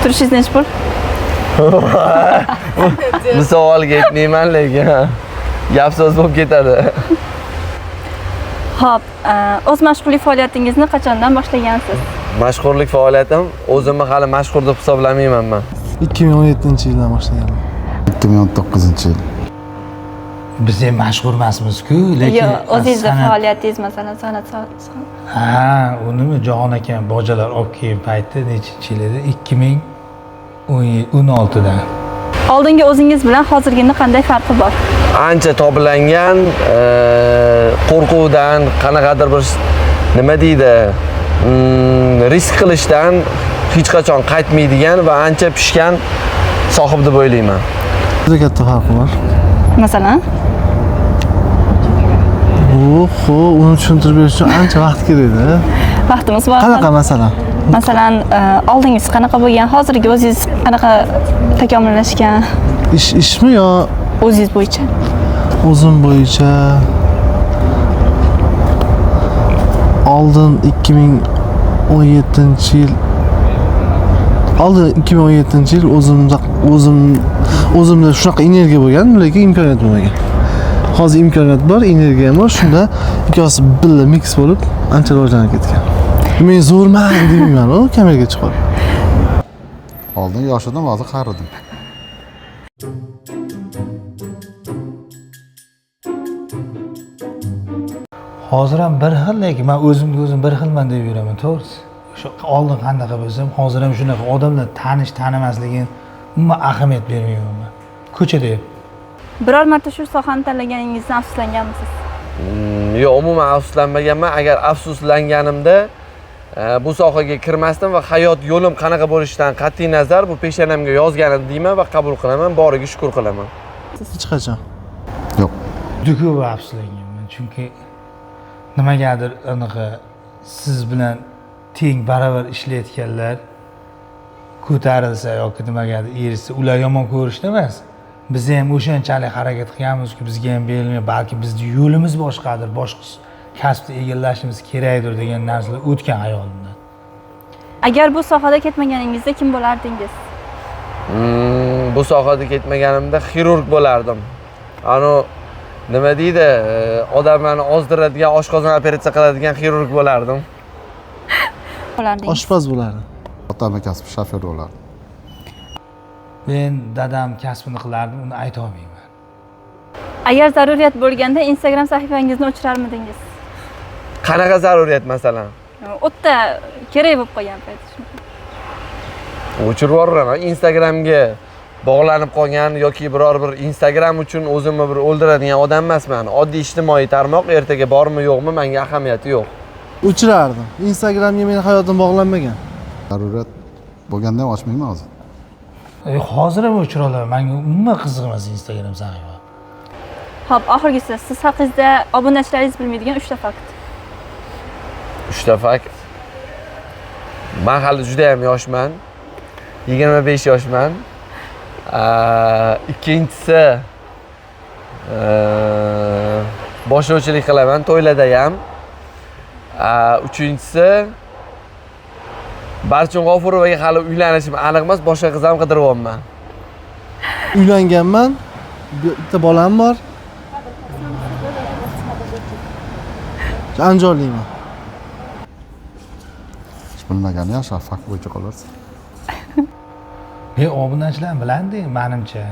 Turishingiz nechi pul? Bu savolga aytmayman, lekin gap so'z bo'lib ketadi. Xo'p, o'z mashhurlik faoliyatingizni qachondan boshlagansiz? Mashhurlik faoliyatim, o'zimni hali mashhur deb hisoblamayman man. 2017-yildan boshlaganman. 2019-yil. Biz ham mashhur emasmiz-ku, lekin Yo'q, o'zingizni san'at- faoliyatingiz, masalan, san'at. Ha, u nima Jahon akam bojalar olib kelgan payti nechinchi yil edi? 2016da. Oldingi o'zingiz bilan hozirgini qanday farqi bor? Ancha toblangan, qo'rquvdan, qanaqadir bir nima deydi, risk qilishdan hech qachon qaytmaydigan va ancha pishgan sohib deb o'ylayman. Juda katta farqi bor. Masalan? Oho, uni tushuntirib berish uchun ancha vaqt kerak-da. Vaqtimiz bor. Qanaqa masalan? Masalan, oldingiz qanaqa bo'lgan, hozirgi o'zingiz qanaqa takomillashgan? Ishmi yo o'zingiz bo'yicha? O'zim bo'yicha oldin 2017-yil, oldin 2017-yil o'zimda shunaqa energiya bo'lgan, lekin imkoniyat bo'lmagan. Hozir imkoniyat bor, energiya ham bor, shunda ikkovsi birga mix bo'lib ancha rivojlanib ketgan. Men zo'rman demayman, u kameraga chiqib. Oldin yosh edim, hozir qaridim. Hozir ham bir xil, lekin men o'zimga o'zim bir xilman deb yuraman, to'g'risi. O'sha oldin qanaqa bo'lsam, hozir ham shunaqa. Odamlar tanish tanimasligini umuman ahamiyat bermayman men. Ko'chada ham. Biror marta shu sohani tanlaganingizdan afsuslanganmisiz? Yo'q, umuman afsuslanmaganman. Agar afsuslanganimda bu sohaga kirmasdim va hayot yo'lim qanaqa bo'lishidan qat'iy nazar bu peshonamga yozganim deyman va qabul qilaman, boriga shukr qilaman. Hech qachon. Yo'q. Juda ko'p afsuslanganman, chunki nimagadir anaqa siz bilan teng baravar ishlayotganlar ko'tarilsa yoki nimagadir erishsa, ular yomon ko'rishda emas. Biz ham o'shanchalik harakat qilganmizki, bizga ham berilmay, balki bizni yo'limiz boshqadir, boshqa kasbni egallashimiz kerakdir degan narsalar o'tgan hayolimdan. Agar bu sohada ketmaganingizda kim bo'lardingiz? Bu sohada ketmaganimda xirurg bo'lardim. Ano nima deydi, odamlarni ozdiradigan, oshqozon operatsiya qiladigan xirurg bo'lardim. Bo'lardingiz. Oshpaz bo'lardim. Otamni kasbi shofyor bo'lardim. Men dadam kasbini qilardim, uni ayta olmayman. Agar zaruriyat bo'lganda Instagram sahifangizni o'chirarmidingiz? Qanaqa zaruriyat masalan? O'tda kerak bo'lib qolgan payt. O'chirib yuboraman. Instagramga bog'lanib qolgan yoki biror bir Instagram uchun o'zimni bir o'ldiradigan odam emasman. Oddiy ijtimoiy tarmoq ertaga bormi yo'qmi menga ahamiyati yo'q. O'chirardim. Instagramga meni hayotim bog'lanmagan. Zaruriyat bo'lganda ham ochmayman hozir. Hozir ham o'chira olaman. Menga umuman qiziq emas Instagram sahifa. Xo'p, oxirgisi, siz haqingizda obunachilaringiz bilmaydigan 3 ta fakt. 3 ta fakt. Men hali juda ham yoshman. 25 yoshman. Ikkinchisi, boshlovchilik qilaman to'ylarda ham. Uchinchisi, Barchun G'ofurovaga hali uylanishim aniq emas, boshqa qiz ham qidiryapman. Uylanganman, bitta bolam bor. Andijonlikman. Hech bilmagani yaxshi, fakt bo'yicha qolarsiz. Men obunachilar biladi, menimcha.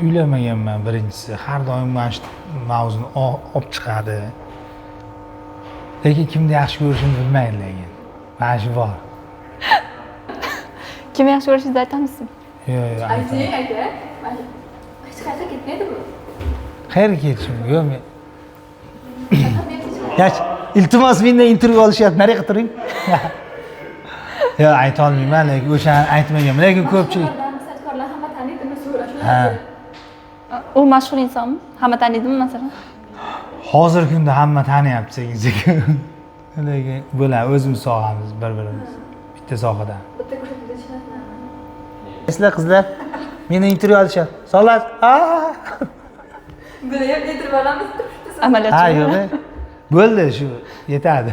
Uylanmaganman birinchisi. Har doim mana shu mavzuni olib chiqadi. Lekin kimni yaxshi ko'rishimni bilmaydi lekin. Mana shu bor. Kimni yaxshi ko'rishingizni aytamizmi? Yo'q, yo'q, aytaman. Ayting aka. Hech qayerga ketmaydi bu. Qayerga ketishim? Yo'q, men. Yash, iltimos mendan intervyu olishyapti, nariyoqqa turing. Yo'q, ayta olmayman, lekin o'shani aytmaganman. Lekin ko'pchilik San'atkorlar hamma taniydimi so'rashadi. Ha. U mashhur insonmi? Hamma taniydimi masalan? Hozirgi kunda hamma taniyapti sekin-sekin. Lekin bo'ladi, o'zimiz sohamiz, bir-birimiz. Bitta sohadan. Bitta ko'rsatuvda tushunasizmi? Sizlar qizlar, meni intervyu olishyapti. Solat. Ha. Buni ham intervyu olamiz. Amaliyotchi. Ha, yo'q. Bo'ldi shu, yetadi.